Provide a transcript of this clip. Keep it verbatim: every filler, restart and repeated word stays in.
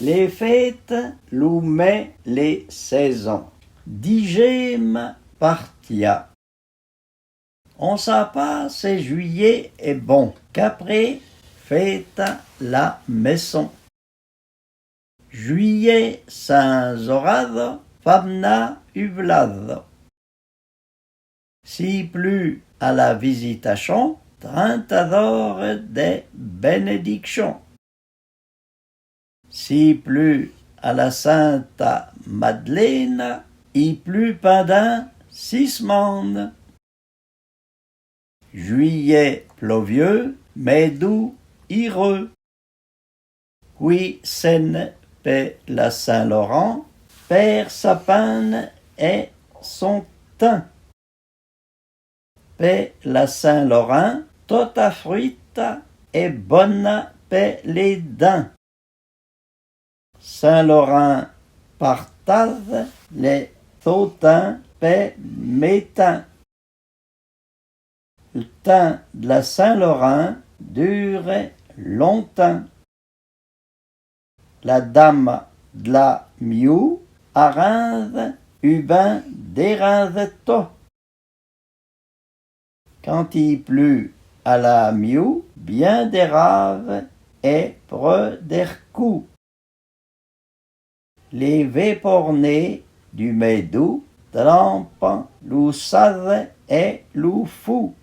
Lé féte, lou mê, lé sêzon. Dizyéma partia. On sâ pâ se juyé è bon, k'apré féta la mèsson. Juyé san zorado, fâmna u vlado. S'i plu a la Vizitachon, trinta zhore de bénédikchon. S'i plu a la Sinta Madléna, i plu pindin sis sman. Juyé plovyeu, mê d'ou ireu. Ki sène pe la Sin Loran, pêr sa pène è son tin. Pe la Sin Loran, tota fruita è bona pe lé din. Sin Loran partazhe le so tin pe mê tin. Le tin de la Sin Loran dure lontin. La dama de la Miou arinzhe u bin d'érinzhe to. Kan i plu a la Miou, byin d'érave è preu d'Ercou. Lé véporné du mê d'ou tranpan lou sazhe è lou fou.